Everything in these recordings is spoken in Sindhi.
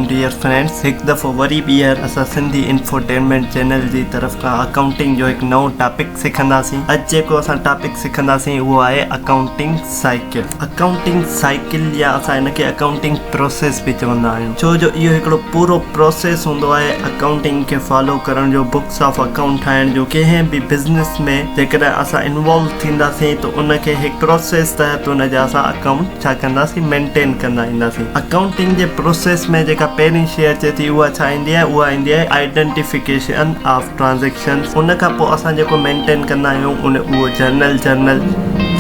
عليڪم ڊيئر فرينڊس هڪ دفعو وري ٻيهر اسان سنڌي انفوٽينمينٽ چينل جي طرف کان اڪائونٽنگ جو هڪ نئون ٽاپڪ سکنداسين اڄ جيڪو اسان ٽاپڪ سکنداسين اهو آهي اڪائونٽنگ سائيڪل اڪائونٽنگ سائيڪل يا اسان ان کي اڪائونٽنگ پروسيس به چوندا آهيون ڇو جو اهو هڪڙو پورو پروسيس هوندو آهي اڪائونٽنگ کي فالو ڪرڻ جو بڪس آف اڪائونٽ ٺاهڻ جو ڪنهن به بزنس ۾ جيڪڏهن اسان انوالو ٿينداسين ته ان کي هڪ پروسيس تحت ان جا اسان اڪائونٽ ڇا ڪنداسين مينٽين ڪندا اينداسين اڪائونٽنگ جي پروسيس ۾ جيڪا پهرين شي اچي ٿي اها ڇا ايندي آهي اها ايندي آهي آئيڊنٽيفڪيشن آف ٽرانزيڪشنس ان کان پوء اسان جيڪو مينٽين ڪندا آهيون ان اهو جرنل جرنل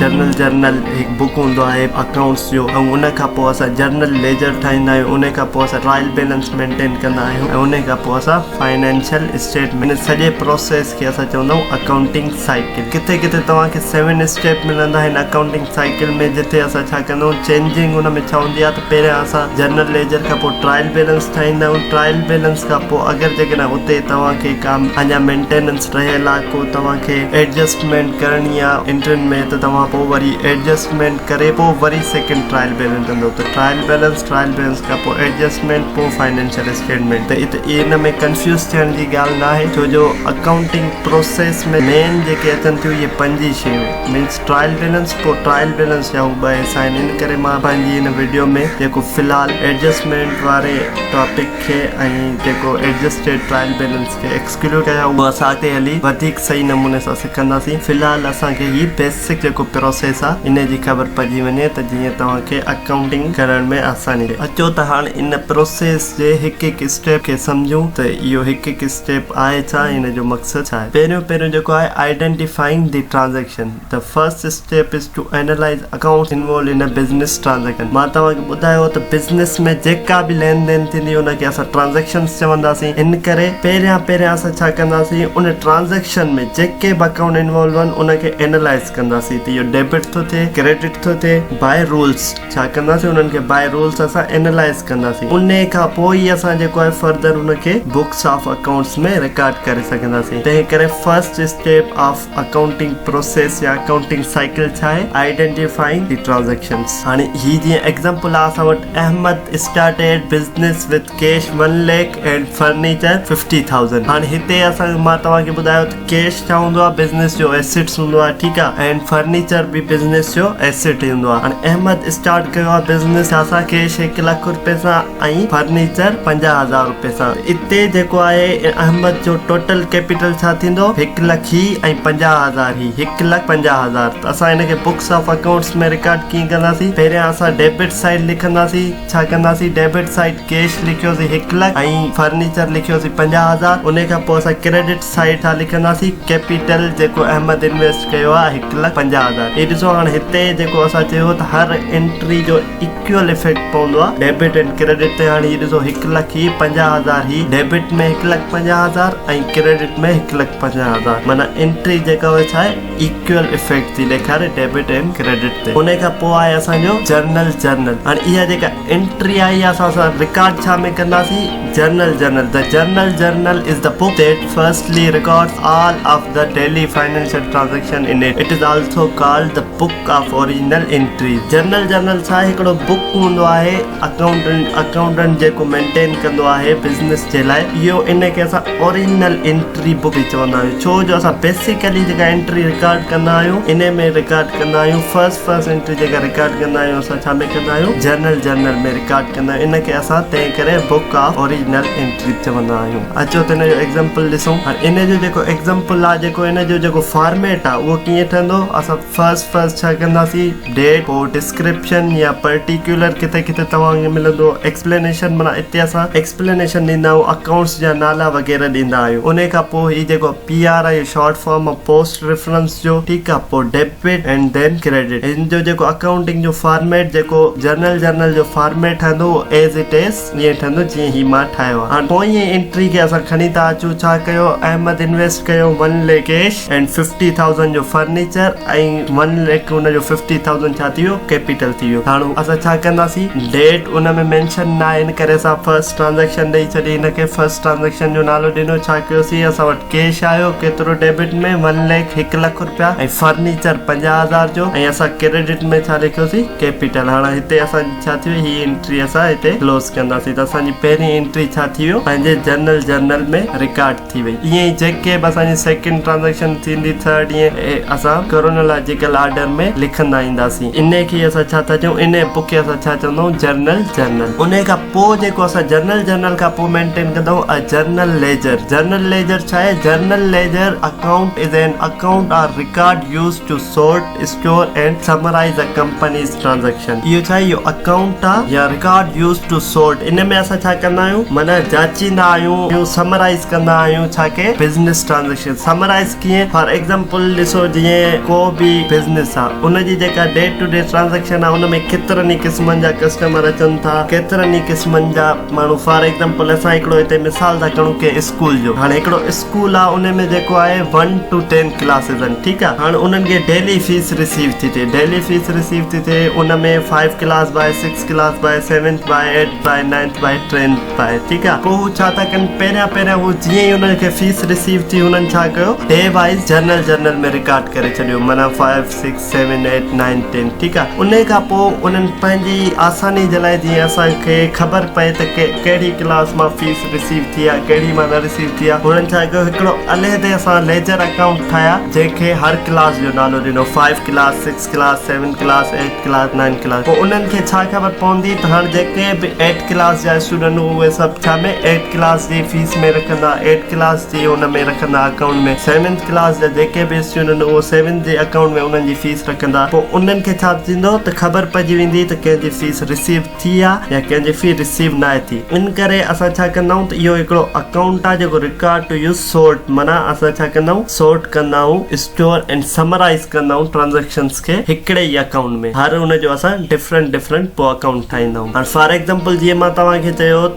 جرنل جرنل هڪ بڪ هوندو آهي اڪائونٽس جو ۽ ان کان پوء اسان جرنل ليجر ٺاهيندا آهيون ان کان پوء اسان ٽرائل بيلنس مينٽين ڪندا آهيون ۽ ان کان پوء اسان فائنينشل اسٽيٽمينٽ ان سڄي پروسيس کي اسان چوندا آهيون اڪائونٽنگ سائيڪل ڪٿي ڪٿي توهان کي سيون اسٽيپ ملندا آهن اڪائونٽنگ سائيڪل ۾ جتي اسان ڇا ڪندا آهيون چينجنگ ان ۾ ڇا هوندي آهي ته پهريان اسان جنرل ليجر کان پوء ٽرائل بيلنس ٺاهيندا آهيون ٽرائل بيلنس کان پوء اگر جيڪڏهن اتي توهان کي ڪا اڃا مينٽيننس رهيل آهي ڪو توهان کي ايڊجسٽمينٽ ڪرڻي آهي انٽرين ۾ ته توهان پوء وري ايڊجسٽمينٽ ڪري پوء وري سيڪنڊ ٽرائل بيلنس ڪندو ته ٽرائل بيلنس ٽرائل بيلنس کان پوء ايڊجسٽمينٽ پوء فائنينشل اسٽيٽمينٽ ته اتي ان ۾ ڪنفيوز ٿيڻ جي ڳالهه ناهي ڇو جو اڪائونٽنگ پروسيس ۾ مين جيڪي اچن ٿيون اهي پنج ئي شيون مينس ٽرائل بيلنس پوء ٽرائل بيلنس جا هو ٻه حصا آهن ان ڪري مان پنهنجي هن وڊيو ۾ جيڪو في الحال ايڊجسٽمينٽ واري ٽاپڪ کي ۽ جيڪو ايڊجسٽيڊ ٽرائل بيلنس کي ايڪسڪلوڊ ڪيو اهو اسان اڳتي هلي وڌيڪ صحيح نموني سان سکنداسين في الحال اسان کي هي بيسڪ جيڪو پروسيس آهي ان جي خبر پئجي وڃي ته جيئن توهان کي اڪائونٽنگ ڪرڻ ۾ آساني ٿئي اچو ته هاڻ ان پروسيس جي هڪ هڪ اسٽيپ کي سمجهون ته اهو هڪ هڪ اسٽيپ آهي ڇا ۽ ان جو مقصد ڇا آهي پهريون پهريون جيڪو آهي identifying the transaction The first step is to analyze accounts involved in a business transaction. مان توهان کي ٻڌايو ته بزنس ۾ جيڪا به لين دين ٿيندي ان کي اسان ٽرانزيڪشنز چونداسين ان ڪري پهريان پهريان اسان ڇا ڪنداسين ان ٽرانزيڪشن ۾ جيڪي به اڪائونٽ انوالو آهن ان کي اينالائز ڪنداسين ته اهو ڊيبٽ ٿو ٿئي ڪريڊٽ ٿو ٿئي باء رولز ڇا ڪنداسين انهن کي باء رولز اسان اينالائز ڪنداسين انهي کان پوء ئي اسان جيڪو آهي فردر ان کي بڪس آف اڪائونٽس ۾ رڪارڊ ڪري سگهنداسين تنهن ڪري first step of accounting process يا اڪائونٽنگ سائيڪل ڇا آهي؟ آئيڊينٽيفائنگ the transactions. هاڻي هي جيئن ايگزامپل آهي اسان وٽ Ahmed started business with cash one lakh and furniture 50,000 هاڻي هتي اسان مان توهان کي ٻڌايو ته ڪيش ڇا هوندو آهي بزنس جو ايسيٽس هوندو آهي ٺيڪ آهي اينڊ فرنيچر به بزنس جو ايسيٽ ئي هوندو آهي هاڻي احمد اسٽارٽ ڪيو آهي بزنس ڇا سان ڪيش هڪ لک روپين سان ۽ فرنيچر 50 هزار روپين سان اتي جيڪو آهي احمد جو ٽوٽل ڪيپيٽل ڇا ٿيندو هڪ لک هي ۽ 50 هزار هي هڪ لک 50 هزار ته اسان هن کي بڪس آف اڪائونٽس ۾ رڪارڊ ڪيئن ڪنداسين پهريان اسان ڊيبٽ سائيڊ لکنداسين ڇا ڪنداسين ڊيبٽ سائيڊ ڪيش لکيوسين هڪ لک ۽ فرنيچر لکيوسين 50 هزار ان کان پوء اسان ڪريڊٽ سائيڊ ڇا لکنداسين ڪيپيٽل جيڪو احمد انويسٽ ڪيو آهي هڪ لک 50 هزار هي ڏسو هاڻ هتي جيڪو اسان چيو ته هر انٽري جو ايڪيول افيڪٽ پوندو آ ڊيبٽ اينڊ ڪريڊٽ تي هاڻي هي ڏسو هڪ لک هي 50 هزار هي ڊيبٽ ۾ هڪ لک 50 هزار ۽ ڪريڊٽ ۾ هڪ لک 50 هزار معنيٰ انٽري جيڪا اهي ڇا آهي ايڪيول افيڪٽ ٿي ڏيکاري ڊيبٽ اينڊ ڪريڊٽ تي ان کان پوء آهي اسان جو جرنل جرنل هاڻي اها جيڪا انٽري آئي اسان اسان رڪارڊ ڇا ۾ ڪنداسين journal journal the journal journal is the book that firstly records all of the daily financial transaction in it it is also called the book of original entries journal journal ڇا آهي هڪڙو بڪ هوندو آهي اڪائونٽنٽ اڪائونٽنٽ جيڪو مينٽين ڪندو آهي بزنس جي لاء اهو ان کي اسان اوريجنل انٽري بڪ به چوندا آهيون ڇو جو اسان بيسيڪلي جيڪا انٽري رڪارڊ ڪندا آهيون ان ۾ رڪارڊ ڪندا آهيون فرسٽ فرسٽ انٽري جيڪا رڪارڊ ڪندا آهيون اسان ڇا ۾ ڪندا آهيون جرنل جرنل ۾ رڪارڊ ڪندا آهيون ان کي اسان تنهن ڪري بڪ آف اوريجنل انٽري چوندا آهيون اچو ته ان جو ايگزامپل ڏسون هاڻي ان جو جيڪو ايگزامپل آهي جيڪو ان جو جيڪو فارميٽ آهي اهو ڪيئن ٺهندو اسان فرسٽ فرسٽ ڇا ڪنداسين ڊيٽ پوء ڊسڪرپشن يا پرٽيڪيولر ڪٿي ڪٿي توهان کي ملندو ايڪسپلينيشن معنيٰ اتي اسان ايڪسپلينيشن ڏيندا آهيون اڪائونٽس جا نالا وغيره ڏيندا آهيون ان کان پوء هي جيڪو پي آر آهي short form of post reference جو ٺيڪ آ پوء ڊيبٽ اينڊ then credit هن جو جيڪو اڪائونٽنگ جو فارميٽ جيڪو جرنل جرنل جو فارميٽ ٺهندو اهو ايز it از ائين ٺهندو جيئن هي مان ٺاهيو آ هاڻ پوئين انٽري کي اسان کڻي ٿا اچون ڇا ڪيو احمد انويسٽ ڪيو one lakh cash and 50 thousand جو فرنيچر ۽ ون ليک ان جو ففٽي ٿائوزنڊ ڇا ٿي ويو ڪيپيٽل ٿي ويو. هاڻ اسان ڇا ڪنداسين ڊيٽ ان ۾ مينشن نه آهي ان ڪري اسان فرسٽ ٽرانزيڪشن ڏئي ڇڏي ان کي فرسٽ ٽرانزيڪشن جو نالو ڏنو. ڇا ڪيوسين اسان وٽ ڪيش آيو ڪيترو ڊيبٽ ۾ ون ليک هڪ لک روپيا ۽ فرنيچر 50,000 جو ۽ اسان ڪريڊٽ ۾ ڇا لکيوسين ڪيپيٽل. هاڻ هتي اسان ڇا ٿي ويو هي انٽري اسان هتي ڪلوز ڪنداسين ته اسان جي پهرين انٽري ڇا ٿي ويو پنهنجي جنرل جرنل ۾ رڪارڊ ٿي وئي. ائين ئي جيڪي به اسان جي سيڪنڊ ٽرانزيڪشن ٿيندي ٿرڊ ائين اسان ڪرونالاجيڪل آرڊر ۾ لکندا اينداسين. انهي کي اسان ڇا ٿا چئون انهي بڪ کي اسان ڇا چوندا آهيون جرنل جرنل. انهي کان پوء جيڪو اسان جرنل جرنل کان پوء مينٽين ڪندا آهيون ا جرنل ليجر. جرنل ليجر ڇا آهي؟ General ledger account is an account or record used to sort, store and summarise a company's transaction. اهو ڇا آهي؟ اهو اڪائونٽ آهي يا رڪارڊ يوز ٽو سورٽ. ان ۾ اسان ڇا ڪندا آهيون معنيٰ جاچيندا آهيون سمرائيز ڪندا آهيون ڇا کي بزنس ٽرانزيڪشن. سمرائيز ڪيئن؟ فار ايگزامپل ڏسو جيئن ڪو به بزنس آهي ان جي جيڪا ڊي ٽو ڊي ٽرانزيڪشن آهي ان ۾ ڪيترن ئي قسمن جا ڪسٽمر اچن ٿا ڪيترن ئي قسمن جا ماڻهو. فار ايگزامپل اسان هڪڙو هتي مثال ٿا کڻون ڪنهن اسڪول جو. هاڻي هڪڙو اسڪول آهي ان ۾ جيڪو آهي ون ٽو ٽين ڪلاسز آهن ٺيڪ آهي. هاڻ انهن کي ڊيلي فيس رسيو ٿي ٿئي ڊيلي فيس رسيو ٿي ٿئي ان ۾ فائيو ڪلاس به آهي سڪس ڪلاس به آهي سيونٿ به آهي ايٽ به آهي نائنٿ به آهي ٽينٿ به آهي ٺيڪ آهي. پوء هو ڇا ٿا ڪن پهريان پهريان هو جيئن ئي انهن کي فيس رسيو ٿي انهن ڇا ڪيو day wise general general ۾ record ڪري ڇڏيو معنيٰ five six seven eight nine ten ٺيڪ آ. انهي کان پوء انهن پنهنجي آساني جي لاء جيئن اسان کي خبر پئي ته ڪهڙي ڪلاس مان فيس رسيو ٿي آ ڪهڙي مان نه رسيو ٿي آ انهن ڇا ڪيو هڪڙو علحده سان ليجر اڪائونٽ ٺاهيا جنهن کي هر ڪلاس جو نالو ڏنو five class six class seven class eight class nine class. پوء انهن کي ڇا خبر پوندي ته هاڻ جيڪي به ايٽ ڪلاس جا اسٽوڊنٽ اهي سڀ ڇا ۾ ايٽ ڪلاس جي فيس ۾ رکندا ايٽ ڪلاس جي ان ۾ رکندا اڪائونٽ ۾ سيونٿ ڪلاس جا جيڪي به اسٽوڊنٽ اهو سيونٿ جي اڪائونٽ ۾ انهن جي فيس رکندا پوء انهن کي ڇا ٿيندو ته خبر پئجي ويندي ته ڪنهن جي فيس رسيو ٿي آ يا ڪنهن جي في رسيو ناهي ٿي ان ڪري اسان ڇا ڪندا آهيون ته اهو هڪڙو اڪائونٽ آ جيڪو رڪارڊ ٽو يوز سورٽ معنيٰ اسان ڇا ڪندا آهيون سورٽ ڪندا آهيون اسٽور اينڊ سمرائز ڪندا آهيون ٽرانزيڪشنس کي هڪڙي ئي اڪائونٽ ۾ هر ان جو اسان ڊفرنٽ ڊفرنٽ پوء اڪائونٽ ٺاهيندا آهيون هاڻ فار ايگزامپل جيئن مان توهان کي چيو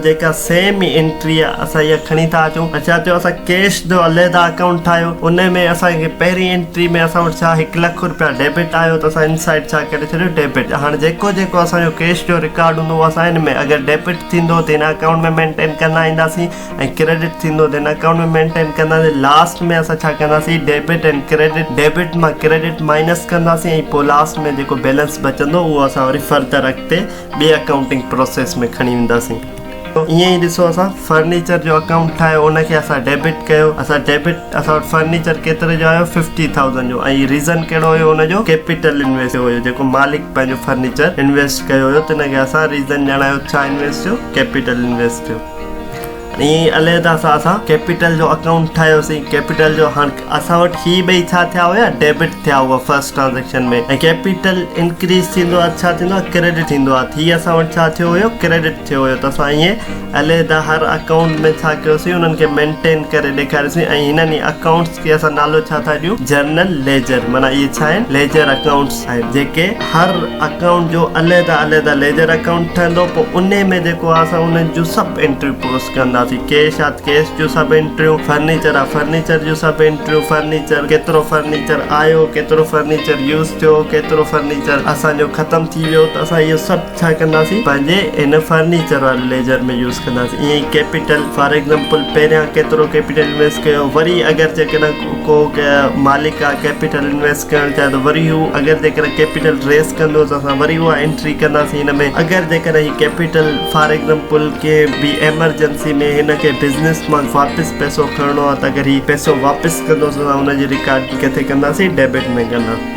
جيڪا سيم ئي انٽري آ اسان اها کڻي ٿا اچون. ڇا ٿيو اسان ڪيش جو علحده اڪائونٽ ٺاهيو ان ۾ اسان کي پهرين انٽري ۾ اسان وٽ ڇا 1 لک روپيا ڊيبٽ آيو ته اسان ان سائيڊ ڇا ڪري ڇڏيو ڊيبٽ. هاڻ جيڪو جيڪو اسان جو ڪيش جو رڪارڊ هوندو اهو اسان ان ۾ اگر ڊيبٽ ٿيندو ته ان اڪائونٽ ۾ مينٽين ڪندا اينداسين ۽ ڪريڊٽ ٿيندو ته ان اڪائونٽ ۾ مينٽين ڪنداسين. لاسٽ ۾ اسان ڇا ڪنداسين ڊيبٽ ۽ ڪريڊٽ ڊيبٽ مان ڪريڊٽ مائنس ڪنداسين ۽ پوء لاسٽ ۾ جيڪو بيلنس بچندو اهو اسان وري فردر اڳتي ٻي اڪائونٽنگ پروسيس ۾ کڻي وينداسين. ائين ئي ڏسو اسان فرنيچر جو اڪائونٽ ٺاهيو ان کي اسان ڊيبٽ ڪيو اسان ڊيبٽ اسان وٽ فرنيچر ڪيتري جو آيو 50,000 جو ۽ ريزن ڪهڙو هيو ان جو ڪيپيٽل انويسٽ هيو جيڪو مالڪ پنهنجو فرنيچر انويسٽ ڪيو هيو تن کي اسان ريزن ڄاڻايو ڇا انويسٽ ٿيو ڪيپيٽل انويسٽ ٿيو. ائين ئي علحده سان اسان ڪيپيٽل جو اڪائونٽ ٺاهيوسين ڪيپيٽل جو هاڻ اسان وٽ هي ٻئي ڇا ٿيا هيا ڊيبٽ ٿيا هئا فرسٽ ٽرانزيڪشن ۾ ۽ ڪيپيٽل انڪريز ٿيندو آهي ڇا ٿيندو آهي ڪريڊٽ ٿيندو آهي هي اسان وٽ ڇا ٿيو هيو ڪريڊٽ ٿيو هيو ته اسان ائين علحده هر اڪائونٽ ۾ ڇا ڪيوسين انهن کي مينٽين ڪري ڏيکاريوسين ۽ هنن ئي اڪائونٽس کي اسان نالو ڇا ٿا ڏيون جرنل ليجر معنيٰ اهي ڇا آهن ليجر اڪائونٽس آهن جيڪي هر اڪائونٽ جو علحده علحده ليجر اڪائونٽ ٺهندو پوء انهي ۾ جيڪو آهي اسان انهن جون سڀ انٽريون پوسٽ ڪنداسين ڪيش آ ته ڪيش جون سڀ انٽريون فرنيچر آ فرنيچر جون سڀ انٽريون فرنيچر ڪيترو فرنيچر آيو ڪيترو فرنيچر يوز ٿيو ڪيترو فرنيچر اسان جو ختم ٿي ويو ته اسان اهو سڀ ڇا ڪنداسين پنهنجي ان فرنيچر واري ليجر ۾ يوز ڪنداسين ائين ئي ڪيپيٽل فار ايگزامپل پهريان ڪيترو ڪيپيٽل انويسٽ ڪيو وري اگر جيڪڏهن ڪو مالڪ آ ڪيپيٽل انويسٽ ڪرڻ چاهي ٿو وري هو اگر جيڪڏهن ڪيپيٽل ريز ڪندو ته اسان وري اها انٽري ڪنداسين هن ۾ اگر جيڪڏهن هي ڪيپيٽل فار ايگزامپل ڪنهن به ايمرجنسي ۾ هن کي بزنس مان واپس پئسو کڻڻو آ ته اگر هي پئسو واپس ڪندو ته اسان ان جي رڪارڊ ڪٿي ڪنداسين ڊيبٽ ۾ ڪنداسين.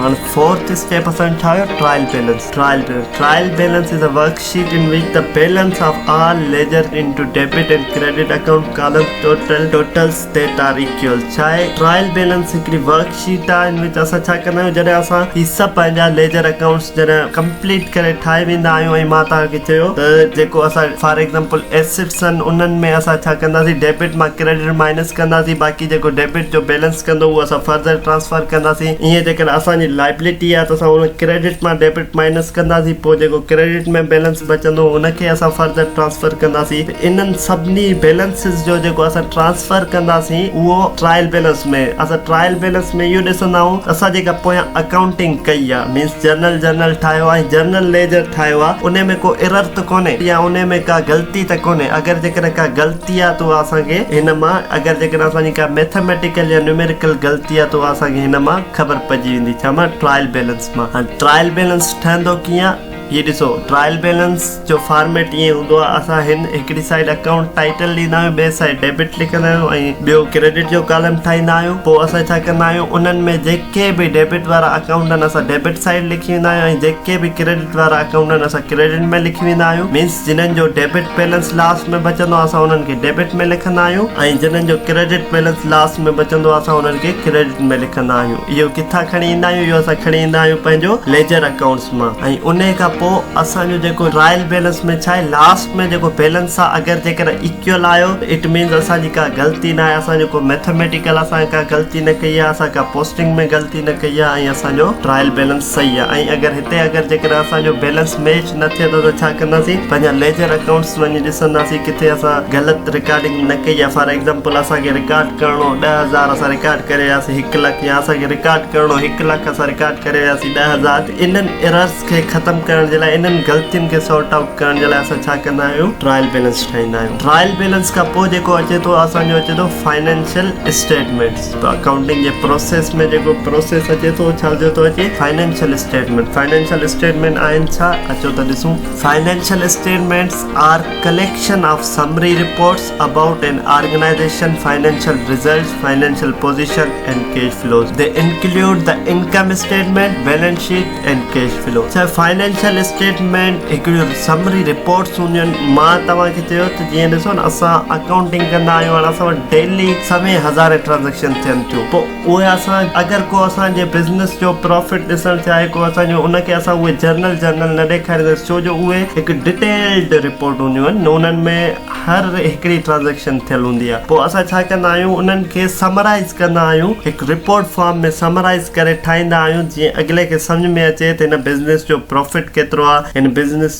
هاڻ فورٿ اسٽيپ اسان ٺاهيو trial balance trial balance trial balance is a worksheet in which the balance of all ledger into debit and credit account column total totals that are equal ڇا آهي ٽرائل بيلنس هڪڙي ورڪ شيٽ آهي ان وچ اسان ڇا ڪندا آهيون جڏهن اسان هي سڀ پنهنجا ليجر اڪائونٽس جڏهن ڪمپليٽ ڪري ٺاهي ويندا آهيون ۽ مان توهان کي چيو ته جيڪو اسان فار ايگزامپل ايسٽس آهن انهن ۾ اسان ڇا ڪنداسين ڊيبٽ مان ڪريڊٽ مائنس ڪنداسين باقي جيڪو ڊيبٽ جو بيلنس ڪندو اهو اسان فردر ٽرانسفر ڪنداسين ائين جيڪڏهن اسان جي لائبلٽي آهي ته اسان ان ڪريڊٽ مان ڊيبٽ مائنس ڪنداسين پوء جيڪو ڪريڊٽ ۾ بيلنس بچندو ان کي اسان فردر ٽرانسفر ڪنداسين ته انهن سڀني بيلنسز جو جيڪو اسان ٽرانسفر ڪنداسين اهو ٽرائل بيلنس ۾ اسان ٽرائل بيلنس ۾ اهو ڏسندا آهيون ته اسان جيڪا پويان اڪائونٽنگ ڪئي آهي مينس جرنل جرنل ٺاهيو آهي ۽ جرنل ليجر ٺاهيو آهي ان ۾ ڪو ايرر ته ڪونهي يا ان ۾ ڪا غلطي ته ڪونهي اگر جيڪڏهن ڪا غلطي آهي ته اها اسان کي هن مان اگر جيڪڏهن اسان جي ڪا ميٿاميٽيڪل يا نيوميريڪل غلطي آهي ته اها اسان کي هن مان خبر پئجي ويندي ڇا مان ٽرائل بيلنس مان هاڻي ٽرائل بيلنس ٺهندو ڪيئن هي ڏسو ٽرائل بيلنس جو فارميٽ ائين هوندو آهي اسان هن هڪڙي سائيڊ اڪائونٽ ٽائيٽل ڏيندا آهيون ٻي سائيڊ ڊيبٽ لکندا آهيون ۽ ٻيو ڪريڊٽ جو ڪالم ٺاهيندا آهيون پوء اسان ڇا ڪندا آهيون انهن ۾ جيڪي به ڊيبٽ وارا اڪائونٽ آهن اسان ڊيبٽ سائيڊ لکي ويندا آهيون ۽ جيڪي به ڪريڊٽ وارا اڪائونٽ آهن اسان ڪريڊٽ ۾ لکي ويندا آهيون مينس جنھن جو ڊيبٽ بيلنس لاسٽ ۾ بچندو آهي اسان انهن کي ڊيبٽ ۾ لکندا آهيون ۽ جنھن جو ڪريڊٽ بيلنس لاسٽ ۾ بچندو آهي اسان انهن کي ڪريڊٽ ۾ لکندا آهيون اهو ڪٿان کڻي ايندا آهيون اهو اسان کڻي ايندا آهيون پنهنجو ليجر اڪائونٽس مان ۽ انهي کان پوء اسان جو جيڪو ٽرائل بيلنس ۾ ڇا آهي لاسٽ ۾ جيڪو بيلنس آهي اگر جيڪڏهن ايڪيول آيو ته it means اسان جي ڪا غلطي نه آهي اسان جو ڪو ميٿميٽيڪل اسان ڪا غلطي نه ڪئي آهي اسان ڪا پوسٽنگ ۾ غلطي نه ڪئي آهي ۽ اسان جو ٽرائل بيلنس صحيح آهي ۽ اگر هتي اگر جيڪڏهن اسان جو بيلنس ميچ نه ٿئي ٿو ته ڇا ڪنداسين پنهنجا ليجر اڪائونٽس وڃي ڏسنداسين ڪٿي اسان غلط رڪارڊنگ نه ڪئي آهي فار ايگزامپل اسان کي رڪارڊ ڪرڻو 10,000 اسان رڪارڊ ڪري وياسين هڪ لک يا اسان کي رڪارڊ ڪرڻو هڪ لک اسان رڪارڊ ڪري وياسين 10,000 ته انهن ايررس کي ختم ڪرڻ جي لاء انهن غلطين کي سارٽ آئوٽ ڪرڻ جي لاء اسان ڇا ڪندا آهيون ٽرائل بيلنس ٺاهيندا آهيون ٽرائل بيلنس کان پوء جيڪو اچي ٿو اسان جو اچي ٿو فائنينشل اسٽيٽمينٽس اڪائونٽنگ جي پروسيس ۾ جيڪو پروسيس اچي ٿو ڇا جو ٿو اچي فائنينشل اسٽيٽمينٽ فائنينشل اسٽيٽمينٽ آهن ڇا اچو ته ڏسون financial statements are collection of summary reports about an organization financial results, financial position and cash flows. They include the income statement, balance sheet and cash flow. ڇا فائنينشل اسٽيٽمينٽ هڪڙيون سمري رپورٽس هونديون آهن مان توهان کي چيو ته جيئن ڏسو نه اسان اڪائونٽنگ ڪندا آهيون هاڻ اسان وٽ ڊيلي سوين هزارين ٽرانزيڪشن ٿين ٿيون پوء اهي اسان اگر ڪو اسان جي بزنس جو پرافٽ ڏسڻ چاهي ڪو اسان جو ان کي اسان اهي جرنل جرنل نه ڏيکارينداسين ڇو جو اهي هڪ ڊٽيلڊ رپورٽ هونديون آهن انهن ۾ هر هڪڙي ٽرانزيڪشن ٿيل هوندي آهي پوء اسان ڇا ڪندا آهيون انهن کي سمرائيز ڪندا آهيون هڪ رپورٽ فارم ۾ سمرائيز ڪري ٺاهيندا آهيون جيئن اڳلي کي سمجهه ۾ اچي ته هن بزنس جو پرافٽ ڪيترو آهي هن بزنس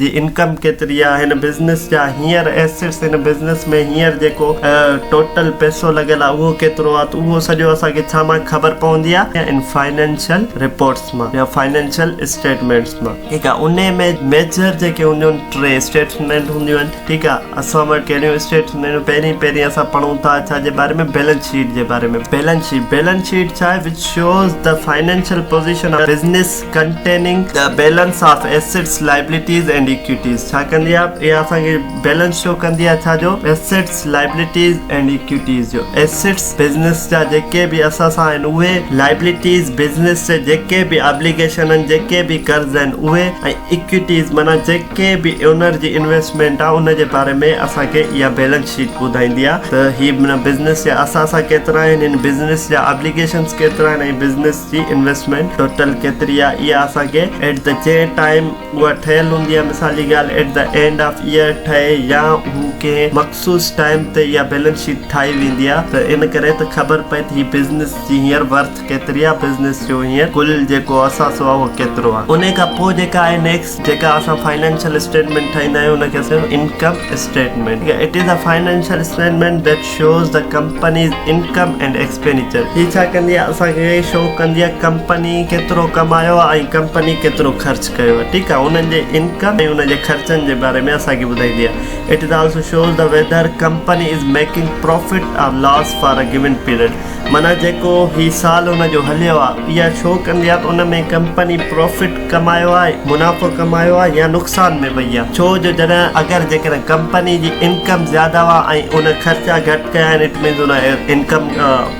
جي انڪم ڪيتري آهي هن بزنس جا هينئر ايسيٽس هن بزنس ۾ هينئر جيڪو ٽوٽل پئسو لڳل آهي اهو ڪيترو آهي ته اهو سڄو اسان کي ڇا مان خبر پوندي آهي ان فائنينشل رپورٽس مان يا فائنينشل اسٽيٽمينٽس مان ٺيڪ آهي انهي ۾ ميجر جيڪي هونديون آهن ٽي اسٽيٽمينٽ هونديون آهن ٺيڪ آهي اسان وٽ ڪهڙيون اسٽيٽمينٽ پهرين پهرين اسان پڙهون ٿا ڇا جي باري ۾ بيلنس شيٽ جي باري ۾ بيلنس شيٽ بيلنس شيٽ ڇا آهي which shows the financial position of business containing the balance of assets liabilities and equities ڇا ڪندي آهي اها اسان کي بيلنس شو ڪندي آهي ڇا جو ايسيٽس لائبلٽيز اينڊ ايڪويٽيز جو ايسيٽس بزنس جا جيڪي به اثاثا آهن اهي لائبلٽيز بزنس جي جيڪي به آبليگيشن آهن جيڪي به قرض آهن اهي ۽ ايڪويٽيز معنيٰ جيڪي به اونر جي انويسٽمينٽ آهي ان جي باري ۾ اسان کي اها بيلنس شيٽ ٻڌائيندي آهي ته هي معنيٰ بزنس جا اثاثا ڪيترا آهن هن بزنس جا آبليگيشنز ڪيترا آهن ۽ بزنس جي انويسٽمينٽ ٽوٽل ڪيتري آهي اها اسان کي ايٽ the جنهن ٽائيم اها ٺهيل هوندي آهي مثال جي ڳالهه at the end of year ٺهي يا هو ڪنهن مخصوص ٽائيم تي اها بيلنس شيٽ ٺاهي ويندي آهي ته ان ڪري ته خبر پئي ته هي بزنس جي هينئر ورٿ ڪيتري آهي بزنس جو هينئر ڪل جيڪو اثاثو آهي اهو ڪيترو آهي انهي کان پوء جيڪا آهي نيڪسٽ جيڪا اسان فائنانشل اسٽيٽمينٽ ٺاهيندا آهيون ان کي اسان income statement it is a financial statement that shows the company's income and expenditure هي ڇا ڪندي آهي اسان کي شو ڪندي آهي ڪمپني ڪيترو ڪمايو آهي ۽ ڪمپني ڪيترو خرچ ڪيو آهي ٺيڪ آهي انهن جي انڪم ۽ ان جي خرچن جي باري ۾ اسان کي ٻڌائيندي آهي it is also shows the whether company is making profit or loss for a given period معنيٰ جيڪو هي سال ان جو هليو آهي اها شو ڪندي آهي ته ان ۾ ڪمپني پرافٽ ڪمايو آهي منافعو ڪمايو آهي يا نقصان ۾ وئي آهي ڇو جو جڏهن اگر جيڪڏهن ڪمپني جي انڪم زياده آهي ۽ ان خرچا گهٽ ڪيا آهن it means in income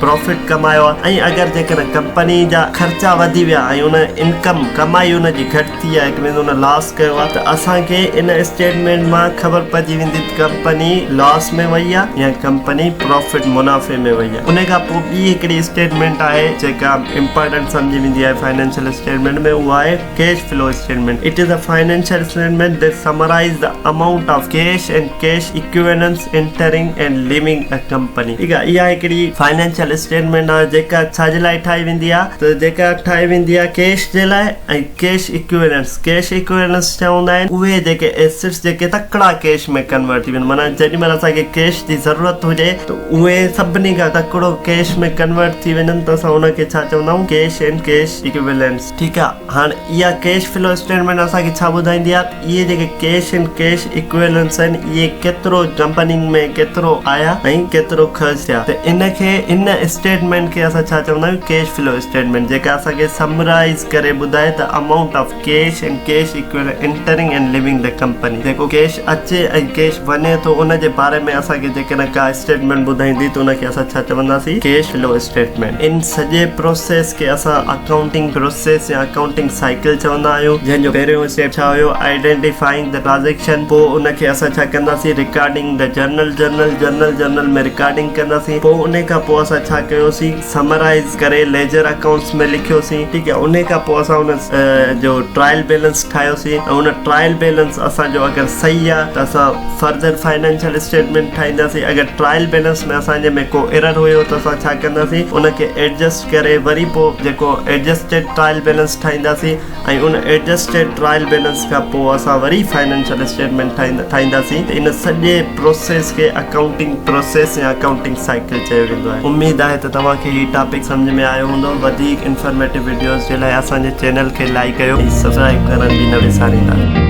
profit ڪمايو آهي ۽ اگر جيڪڏهن ڪمپني جا خرچا وڌي ويا ۽ ان انڪم ڪمائي ان جي گهٽ ٿي آهي it means in Las ڪيو آهي ته اسان کي ان اسٽيٽمينٽ مان خبر پئجي ويندي ته ڪمپني لاس ۾ وئي آهي يا ڪمپني پرافٽ منافعي ۾ وئي آهي ان کان پوء ٻي هڪڙي اسٽيٽمينٽ آهي جيڪا امپارٽنٽ سمجهي ويندي آهي فائنانشل اسٽيٽمينٽ ۾ اها آهي cash flow statement. It is a financial statement that summarise the amount of cash and cash equivalents entering and leaving a company. ٺيڪ آهي، اها هڪڙي فائنانشل اسٽيٽمينٽ آهي جيڪا ڇا جي لاء ٺاهي ويندي آهي ته جيڪا ٺاهي ويندي آهي ڪيش جي لاء ۽ ڪيش ايڪويلنٽس. ڪيش ايڪويلنٽس ڇا هوندا آهن؟ اهي جيڪي ايسيٽس جيڪي تڪڙا ڪيش ۾ ڪنورٽ ٿي وڃن، معنيٰ جيڏي مهل اسان کي ڪيش جي ضرورت هجي ته اهي سڀني کان تڪڙو ڪيش ۾ ڪنورٽ ٿي وڃن ته اسان ان کي ڇا چوندا آهيون؟ Cash and cash equivalents. ٺيڪ آهي، هاڻ اها ڪيش فلو اسٽيٽمينٽ اسان کي ڇا ٻڌائيندي آهي ته اهي جيڪي ڪيش اينڊ ڪيش ايڪويلنٽس آهن اهي ڪيترو ڪمپني ۾ ڪيترو آيا ۽ ڪيترو خرچ ٿيا ته ان کي ان اسٽيٽمينٽ کي اسان ڇا چوندا آهيون؟ ڪيش فلو اسٽيٽمينٽ، جيڪا اسان کي سمرائيز ڪري ٻڌائي ته amount of cash and cash equivalent entering and leaving the company, جيڪو ڪيش اچي ۽ ڪيش وڃي ٿو ان جي باري ۾ اسان کي جيڪڏهن ڪا اسٽيٽمينٽ ٻڌائيندي ته ان کي اسان ڇا چونداسين؟ Cash flow statement. ان سڄي پروسيس کي اسان اڪائونٽنگ پروسيس يا اڪائونٽنگ سائيڪل چوندا آهيون، جنهن جو پهريون اسٽيپ ڇا هيو؟ آئيڊينٽيفائنگ the transaction, پوء ان کي اسان ڇا ڪنداسين؟ Recording the journal, journal, journal, journal ۾ recording ڪنداسين، پوء ان کان پوء اسان ڇا ڪيوسين؟ سمرائيز ڪري ليجر اڪائونٽس ۾ لکيوسين، ٺيڪ آهي، ان کان پوء اسان ان جو ٽرائل بيلنس ٺاهيوسين ۽ ان ٽرائل بيلنس اسان جو اگر صحيح آهي ته اسان فردر فائنانشل اسٽيٽمينٽ ٺاهينداسين، اگر ٽرائل بيلنس ۾ اسان جي ۾ ڪو ايرر هيو ته اسان ڇا ڪنداسين؟ ان کي ايڊجسٽ ڪري وري پوء جيڪو ايڊجسٽيڊ ٽرائل بيلنس ٺاهينداسين ۽ ان ايڊجسٽيڊ ٽرائل بيلنس کان پوء اسان وري فائنانشل اسٽيٽمينٽ ٺاهينداسين ته ان سڄي پروسيس کي اڪائونٽنگ پروسيس يا اڪائونٽنگ سائيڪل چيو ويندو آهي. اميد آهي ته توهان کي هي ٽاپڪ سمجهه ۾ آيو هوندو. وڌيڪ انفارميٽو وڊيوز جي لاء اسان جي چينل کي لائيڪ ڪيو ۽ سبسڪرائيب ڪرڻ به نه وساريندا.